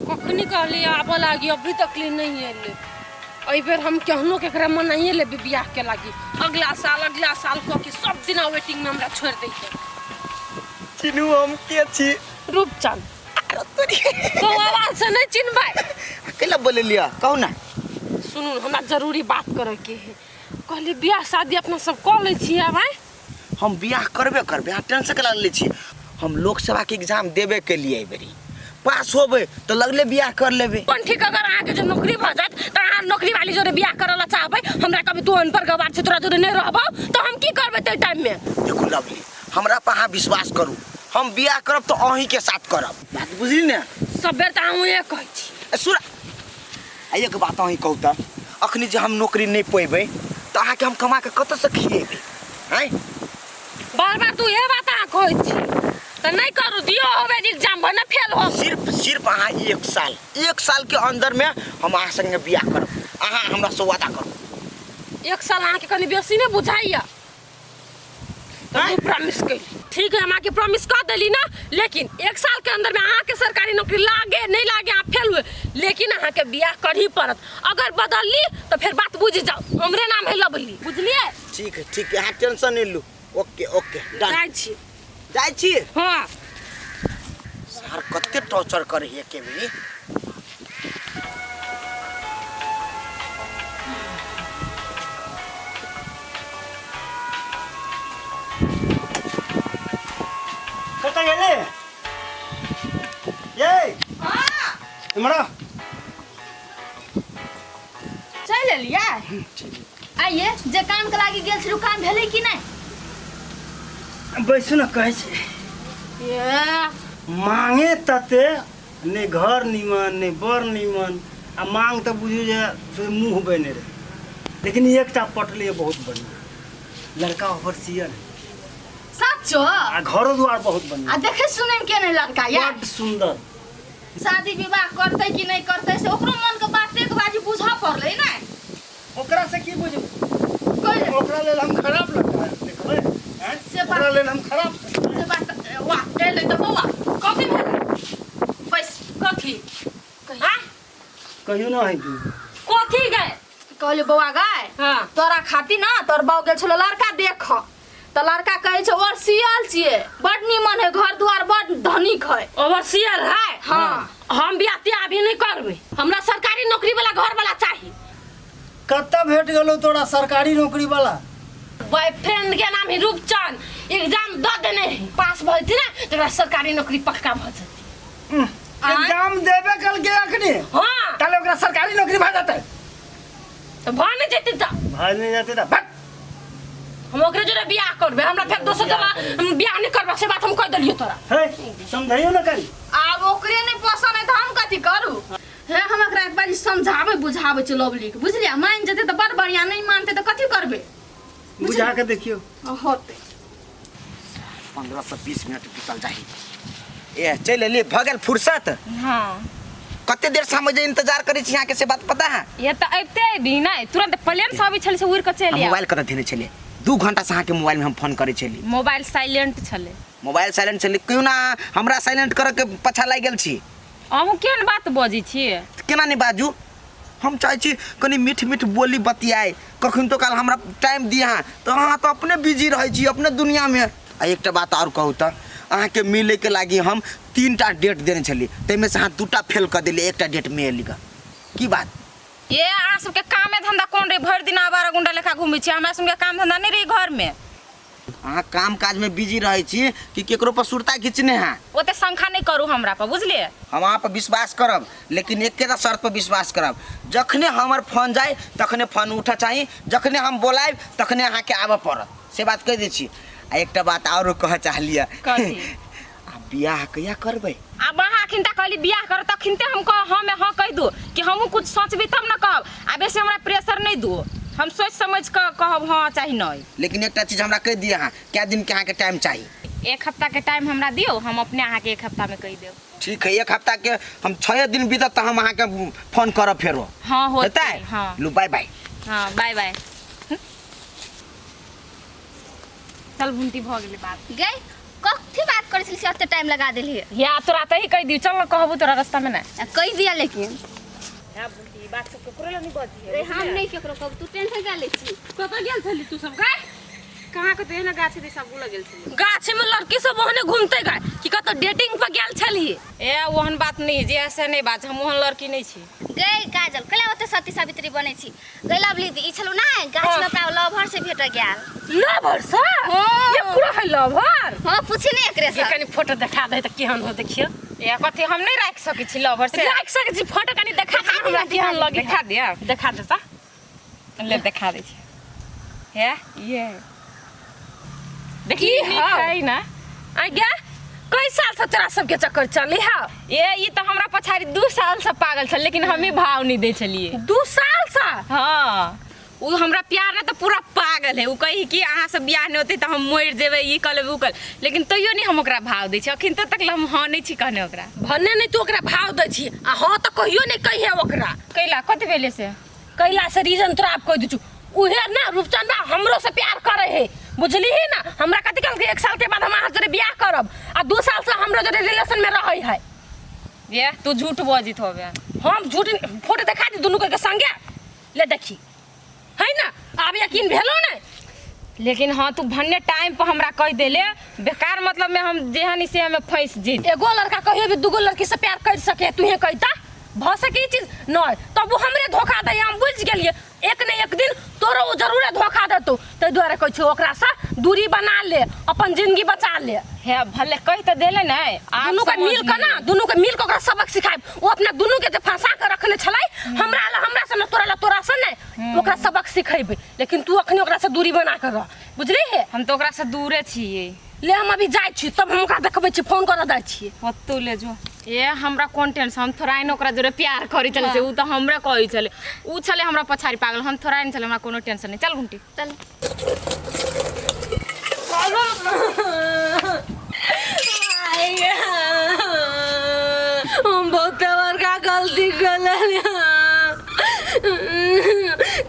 कखनी कहली आबऽ लागी, अभी तक ले नहीं एले। एहि बेर हम केहनो केकरा मनाइए लेबै बियाह के लागी। अगला साल, अगला साल कह के सब दिना वेटिंग में हमरा छोड़ दैते। चिन्हू हम के छी? रूपचंद। अरे तोरी। कहू आवाज से नहीं चिन्हबै। कैला बोलेलिया कहू ना। सुनू, हमरा जरूरी बात करे के है। कहली बियाह शादी अपना सब कऽ लै छियै आब आँय? हम बियाह करबे करबे, अहाँ टेंशन केला लै छी। हम लोकसभा के एग्जाम देबे के लिए एहि बेरी पास होबे तो लगले बियाह कर लेबे। कोन ठीक, अगर अहाँके जो नौकरी भऽ जायत तऽ अहाँ नौकरी वाली जोरे बियाह करऽ ला चाहबै, हमरा कहबै तू अनपढ़ गवार छै, तोरा जोरे नहि रहबौ, तऽ हम की करबै ताहि टाइम में? देखू लवली, हमरा पर अहाँ विश्वास करू, हम बियाह करब तऽ अहीं के साथ करब। बात बुझली ने? सब बेर तऽ अहूँ कहै छी। ए, सुन, आ एक बात अहीं कहू तऽ, अखनी जे हम नौकरी नहि पेबै तऽ अहाँके हम कमा कऽ कतऽसँ खिएबै? आँय? बार बार तू इहे बात अहाँ कहै छी तऽ नहि करू, दियौ होबे एग्जाम भने फेल हो। सिर्फ सिर्फ अहाँ एक साल, एक साल के अंदर में हम अहाँ संगे बियाह करब, अहाँ हमरा से वादा करू। एक साल अहाँके कनि बेसी नहि बुझाइया? तऽ हम प्रॉमिस कैली। ठीक है, हम अहाँके प्रॉमिस कऽ देली ना, लेकिन एक साल के अंदर में अहाँके सरकारी नौकरी लागे नहीं लागे, अहाँ फेल हुए, लेकिन अहाँके बियाह करही पड़त। अगर बदलली तऽ फेर बात बुझि जाउ, हमरे नाम है लवली, बुझलियै? ठीक है, ठीक है, अहाँ टेंशन नहीं लू। Okay okay, done. जाइ छी। जाइ छी? हाँ। सर कते टॉर्चर करे है के बेरी। कतऽ गेले ये? इमरा चलि एलियै? आइए जे काम के लागी गेल छलू, काम भेलै कि नहि? बैसू ने, कहै छी। ये। मांगे तते ने घर निमन ने बर निमन, आ मांग तऽ बुझू जे से मुँह बने रहे, लेकिन एकटा पटले बहुत बढ़िया लड़का, ओवरसियर है। सचो? आ घरो द्वार बहुत बढ़िया। आ देखे सुने में के नहीं लड़का या? बड सुंदर। शादी विवाह करतै कि नहीं करतै से ओकरो मन के बात एक बाजी बुझऽ पड़लै ने। ओकरा से की बुझू? कोई ओकरा लेल हम खराब लड़का देखबै हैं? से बात- ओकरा लेल हम खराब से बात। वाह, एलै तऽ बौआ। कथी भेलै? बैस। कथी? हाँ? कहियो ना है तू। कथी गए? कहलियो बौआ गाय, हाँ। तोरा खातिर ना तोर बाऊ गेल छलो लड़का देख, तऽ लड़का कहै छै ओवरसियल छियै, बड निमन है, घर दुआर बड धनिक है। ओवरसियर है? हाँ। हम बियाह तियाह अभी नहीं करबै, हमरा सरकारी नौकरी वाला घर वाला चाही। कतऽ भेट गेलो तोरा सरकारी नौकरी वाला? बॉयफ्रेंड के नाम है रूपचंद, एग्जाम दऽ देने है, पास भऽ जेतै ना तऽ एकरा सरकारी नौकरी पक्का भऽ जेतै। एग्जाम देबे कल के अखनी? हाँ। ताले ओकरा सरकारी नौकरी भऽ जेतै? तऽ भऽ नहि जेतै तऽ? भऽ नहि जेतै तऽ भक। हम ओकरे जोरे बियाह करबै, हमरा फेर दोसर जगह हम बियाह नहि करबै, से बात हम कह देलियौ तोरा। हे, समझाइयो ना करी। आब ओकरे नहि पसंद है तऽ हम कथी करू? हे, हम एकरा एक बारी समझाबै बुझाबै छै लवली के, बुझलियै? मानि जेतै तऽ बड़ बढ़िया, नहि मानतै तऽ कथी करबै? बुझा के देखियो। होतै। 15 से 20 मिनट बीतल जाही। ए, चलि एलियै, भऽ गेल फुर्सत? हाँ। कते देर से हम जे इंतजार करै छी अहाँके से बात पता है? ये तऽ अबिते अबी नहि, तुरंत प्लेन से अबै छलै से उड़ि कऽ चलि आयल। मोबाइल कतऽ धेने छलियै? 2 घंटा से अहाँके मोबाइल में हम फोन करै छलियै। मोबाइल साइलेंट छलै। मोबाइल साइलेंट छलै? क्यों ना हमरा साइलेंट करऽ के पाछा लागि गेल छी। अहूँ केहन बात बजै छियै? केना नहि बाजू? हम चाहै छी कनि मीठ मीठ बोली बतियाए, कखन तो काल हमरा टाइम दी अहाँ, तऽ अहाँ तऽ अपने बिजी रहै छी अपने दुनियामे। आ एकटा बात आओर कहू तऽ, अहाँके मिलैके लागि हम 3टा डेट देने छलियै, ताहिमे से अहाँ 2टा फेल कऽ देलियै, एकटा डेटमे एली गऽ, की बात? ये अहाँ सबके कामे धंधा कोन रहे? भरि दिन आवारा गुंडा लेखा घूमै छी। हमरा सबके काम धंधा नहि रही घरमे। अहाँ काम काजमे बिजी रहै छी कि केकरो पर सुरता घिचने हैं? ओते शंखा नहि करू हमरा पर, बुझलियै? हम अहाँ पर विश्वास करब, लेकिन एकेटा शर्त पर विश्वास करब, जखने हमर फोन जाय तखने फोन उठऽ चाही, जखने हम बोलायब तखने अहाँके आबऽ पड़त, से बात कहि दै छी। आ एकटा बात आरो कहऽ चाहलियै। कथी? आ बियाह कहिया करबै? आब अहाँ अखिनता कहली बियाह करब तखिनते हम कह हँ हँ कहि दू कि हमहूँ कुछ सोचबी तब ने कहब। आ बेसी हमरा प्रेशर नहि दू, हम सोचि समझि कऽ कहब हँ चाहे नहि। लेकिन एकटा चीज हमरा कहि दिअ, अहाँ कए दिनके अहाँके टाइम चाही? एक हफ्ताके टाइम हमरा दियौ, हम अपने अहाँके एक हफ्तामे कहि देब। ठीक है, एक हफ्ता के हम 6 दिन बीतत तऽ हम अहाँके फोन करब फेरो। हाँ, होतै। हेतै? हाँ। लू, बाय बाय। हाँ, बाय बाय। चल भुंटी, भऽ गेलै बात। गई, कथी बात बात करै छली से एते टाइम लगा देली। या तोरा तऽ ही कहि दियौ, चल न कहबू तोरा रास्ता में ना। आ कहि दिया लेकिन। हां बुलटी, बात सब केकरो लग नहीं बजी। रे, हम नहीं केकरो कहब, तू टेंशन का लै छी? कतऽ गेल छली तू सब गाय? कहाँ के तो गाछ दिशा बुला गेल छली। गाछी में लड़की सब ओहने घूमते गाय कि कतऽ डेटिंग पर गेल छली? ए, ओहन बात नहीं जे ऐसे नहीं बात, हम ओहन लड़की नहीं छी। गई काजल, कला ओते सती सावित्री बनै छी। गई लवली दी, ई छलू ना गाछ में अपना लवर से भेट गेल। लवर से? हाँ। ये पूरा है लवर? हां, पूछी नहीं एकरे ये से। कनी फोटो देखा दे त केहन हो, देखियो। ए, कथी हम नहीं राख सकै छी लवर से? राख सकै छी, फोटो कनी देखा दे हमरा, केहन लगे। देखा दिया। देखा दे त। ले, देखा दै छी। हे, ये देखी। की नीक हौ? है ना? आ गया, कई साल से तोरा सबके चक्कर चली है? ए, ई तऽ हमरा पछाड़ी 2 साल से पागल छल, लेकिन हमी भाव नहीं दै छलियै। 2 साल से? हाँ, उ हमरा प्यार ने तऽ पूरा पागल है। उ कही कि अहाँ से बियाह नहीं होतै तऽ हम मरि जेबै, ई कऽ लेबै, उ कऽ, लेकिन तैयो नहीं हम ओकरा भाव दै छी। अखन तक हम हाँ नहीं छी कहने ओकरा। भन्ने नहीं तू ओकरा भाव दै छी आ हाँ तऽ कहियो नहीं कहिए ओकरा। कैला, कथी भेलै से? कैला से रीजन तोरा आब कहि दै छु। उहे ना रूपचंद बा हमरो से प्यार करे है, बुझली ही ना? हमरा कथी कहलकै, 1 साल के बाद हम अहाँ जोरे बियाह करब, आ 2 साल से हमरो जोरे रिलेशन में रहै है। ये तू झूठ बजित होबे। हम झूठ? फोटो देखा दी दुनू के संगे, ले देखी है ना, आब यकीन भेलो ने? लेकिन हाँ, तू भन्ने टाइम पर हमरा कह देले, बेकार मतलब में हम जेहन से हमें फंस जी। एगो लड़का कहियो भी दूगो लड़की से प्यार कर सके, तू कहता भ सके ई चीज नहीं? तब वो हमरे धोखा दे, हम बुझ गेलिए एक ने एक दिन तोरो वो जरूरे धोखा देतो। ताहि दुआरे कहै छियौ, ओकरा से दूरी बना ले, अपन जिंदगी बचा ले। हे, भले कह तऽ देले ने, आब दुनू के समझ मिल के ना, दुनू के मिल के ओकरा सबक सिखायब। ओ अपना दुनू के जे फंसा के रखने छलै, हमरा ला हमरा से न, तोरा ला तोरा से नहि, ओकरा सबक सिखेबै। लेकिन तू अखनी ओकरा से दूरी बना के रह, बुझली हे? हम तऽ ओकरा से दूरे छियै। ले, हम अभी जाइ छी, तब हम ओकरा देखबै छी, फोन करऽ जाइ छियै। ओतौ ले जो। ए, हमरा कोन टेंशन, हम थोड़ा ने ओकरा जोरे प्यार करै छलै से, उ तऽ हमरे कहै छलै। उ छलै हमरा पछाड़ी पागल, हम थोड़ा ने छलै। हमरा कोनो टेंशन नहीं। चल गुंटी। चल। हम बहुत बड़का गलती कर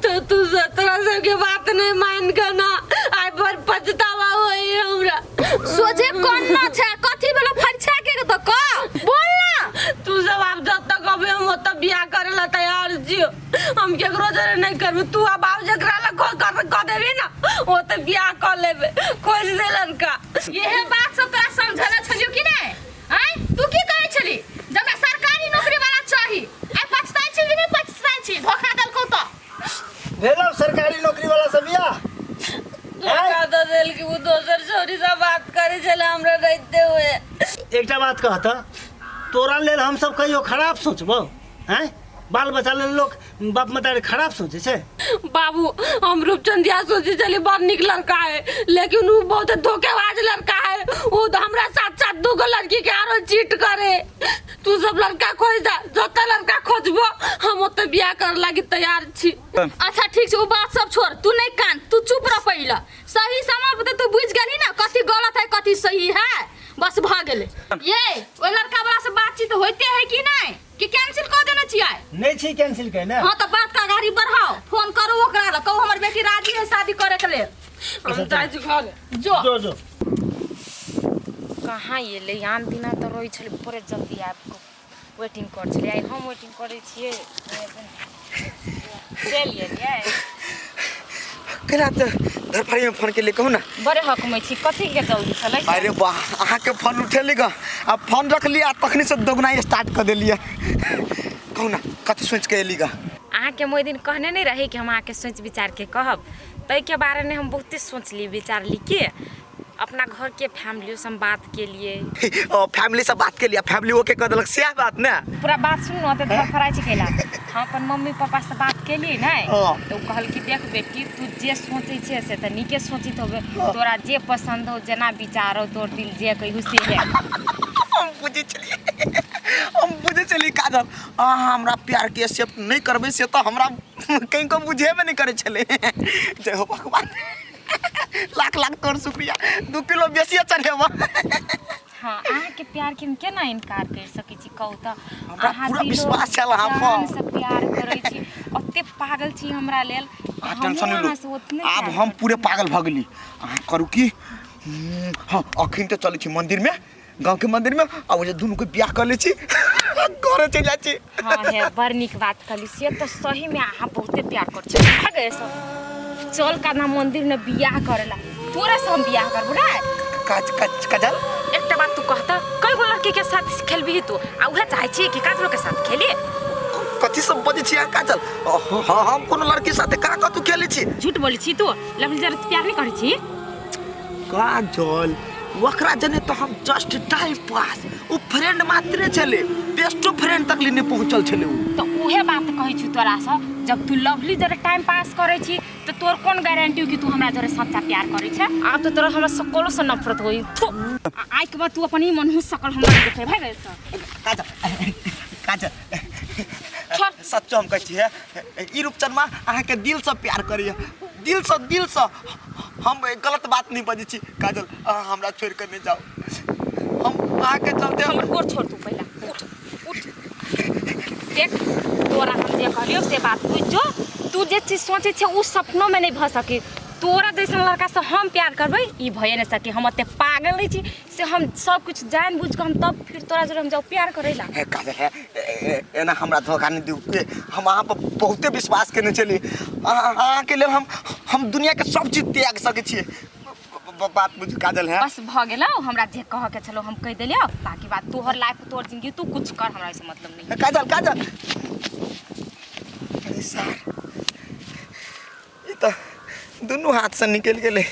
तो तू तोरा सबके बात नहीं मान के ना, आइ पर पछतावा होई हमरा। सोझे कोन न छै, कथी भेलो, फरिछा के तऽ कह, बोल ना। तू सब आब जब तक अबे, हम ओतऽ बियाह करे ला तैयार छियो। हम केकरो जरे नहीं करबे। तू आब आब जकरा ला कह कर कह देबी ना, ओ तऽ बियाह कर लेबे। खोज दे लड़का। इहे बात सब तोरा समझले छलियो कि नहीं? आय, तू की कहै छली, जब सरकारी नौकरी वाला चाही? आइ पछताइ छी कि नहीं पछताइ छी? धोखा देलकौ तऽ भेलौ सरकारी नौकरी वाला सब बियाह? धोखा दऽ देल कि वो दोसर छोरी से बात करे छले हमरा रहते हुए। एकटा बात कहत, तोरा लेल हम सब कहियो खराब सोचबौ? हैं, बाल बच्चा लेल लोक बाप मतारी खराब सोचै छै? बाबू, हम रूपचंदिया सोचे चली बड़ निक लड़का है, लेकिन वो बहुत धोखेबाज लड़का है। वो तो हमरा साथ साथ दूगो लड़की के आरो चीट करे। तू सब लड़का खोज दा, जते लड़का खोजबो हम ओते बियाह कर लागी तैयार छी। अच्छा ठीक छै, ओ बात सब छोड़, तू नहीं कान, तू चुप रह। पहिला सही समय पर तू बुझ गेली ना कथी गलत है कथी सही है, बस भ गेलै। ये ओइ लड़का वाला से बातचीत होइते है कि नहीं, कि कैंसिल कर देने छियै? नहीं छी कैंसिल कहने। हाँ, तो बात का गाड़ी बढ़ाओ, फोन करू ओकरा ल, कहू हमर बेटी राजी है शादी करे के लेल। हम जाइ छी घर। जो। जो जो। कहाँ एलै? आन दिना तऽ रहै छलै बड़े जल्दी आबि कऽ वेटिंग करै छलै, आइ हम वेटिंग करै छियै। चलि एलियै। केना तऽ धरफड़ी में फोन केलियै, कहू ना। बड़े हकमै छी, कथीके जल्दी छलै? अरे वाह, अहाँके फोन उठेली ग आ फोन रखली आ तखनी से दोगुनाई स्टार्ट कऽ देलियै। कहू ना, कथी सोचि के एली ग? अहाँके हम ओहि दिन कहने नहि रही कि हम अहाँके सोचि विचारके कहब? ताहिके बारेमे हम बहुते सोचली विचारली कि अपना घरके फैमिलियोसँ हम बात केलियै। ओ, फैमिली से बात केलियै, फैमिली ओके कऽ देलक, सएह बात ने? पूरा बात सुन न, तऽ धड़फड़ाइ छै कैला। हम अपन मम्मी पापासँ बात केलियै ने, तऽ ओ कहलकै, देख बेटी, तू जे सोचै छै से तऽ नीके सोचित होबे, तोरा जे पसन्द हो, जेना विचार हो, तोर दिल जे कहियो से है। हम बुझै छलियै, हम बुझै छलियै काजल, अहाँ हमरा प्यारके एक्सेप्ट नहि करबै से तऽ हमरा कनिको बुझेबे नहि करै छलै। जय हो भगवान, लाख लाख तोर शुक्रिया, 2 किलो बेसिए चढ़ेबऽ। हाँ, अहाँके प्यारके हम केना इनकार करि सकै छी, कहू तऽ? हमरा अहाँ पूरा दिलो विश्वास छल अहाँ पर। जानसँ प्यार करै छी, ओते पागल छी हमरा लेल। अहाँ हमहूँ टेंशन नहि अहाँसँ लू। ओतने आब प्यार हम करै पूरे पागल भऽ गेली। अहाँ करू की, हाँ अखन तऽ चलै छी मन्दिरमे गाँवके मन्दिरमे आ ओ जे दुनूके बियाह कऽ लै छी घरे चलि जाइ छी। हाँ हे, बड़ नीक बात कहली से तऽ। सही में अहाँ बहुते प्यार कर छी। भाग सब, चल का मंदिर में बियाह करेला। तोरा से हम बियाह करबो ना। काज काज काजल। एकटा बात तू कहता, कई गो लड़की के साथ खेलबही तू आ उहे चाहे छी कि काजलो के साथ खेली? कथी सब बजै छी अहाँ काजल? हाँ, हम कोनो लड़की साथे कहाँ कतौ खेलै छी? झूठ बोलै छी तू। लवली जरा प्यार नहीं करै छी? काजल, ओकरा जने तो हम जस्ट टाइम पास, ओ फ्रेंड मात्रे छलै, बेस्टो फ्रेंड तक ले नहीं पहुंचल छलै उ। तो उहे बात कहै छी तोरा से, जब तू लवली जरे टाइम पास करै छी तो तोर कोन गारंटी कि तू हमरा जरे सच्चा प्यार करै छे? आब तो तोरा हमरा सकलो से नफरत होई। थु, आइ के बाद तू अपन ई मनहूस सकल हमरा नहीं देखे। भाग से। काजल, काजल। छोड़। सच्चो हम कहै छी, ई रूपचनमा अहाँके दिल से प्यार करैया, दिल से, दिल से। हम गलत बात नहीं बजै छी। काजल, अहाँ हमरा छोड़ के नहीं जाओ, हम अहाँके चलते हमर गोर छोड़ तू पहिला। उठ उठ, देख तोरा हम जे कहलियो से बात बुझ जो। तू जे चीज सोचै छै उ सपनो में नहीं भऽ सके। तोरा जैसन लड़का से हम प्यार करबै, ई भए नहीं सके। हम ओते पागल नहीं छी से हम सब कुछ जान बुझ के हम तब फिर तोरा जरे हम जाऊ प्यार करेला। हे काजल, हे एना हमरा धोखा नहीं दियौ। हम अहाँ पर बहुते विश्वास केने छली। अहाँके लेल हम दुनिया के सब चीज त्याग सकै छियै। बात बुझू काजल है। बस भऽ गेलौ, हमरा जे कह के छलौ हम कहि देलियौ। बाकी बात तोहर लाइफ, तोहर जिंदगी, तू कुछ कर, हमरा से मतलब नहीं। काजल, काजल, अरे सार, ई तऽ दुनू हाथ से निकलि गेलै।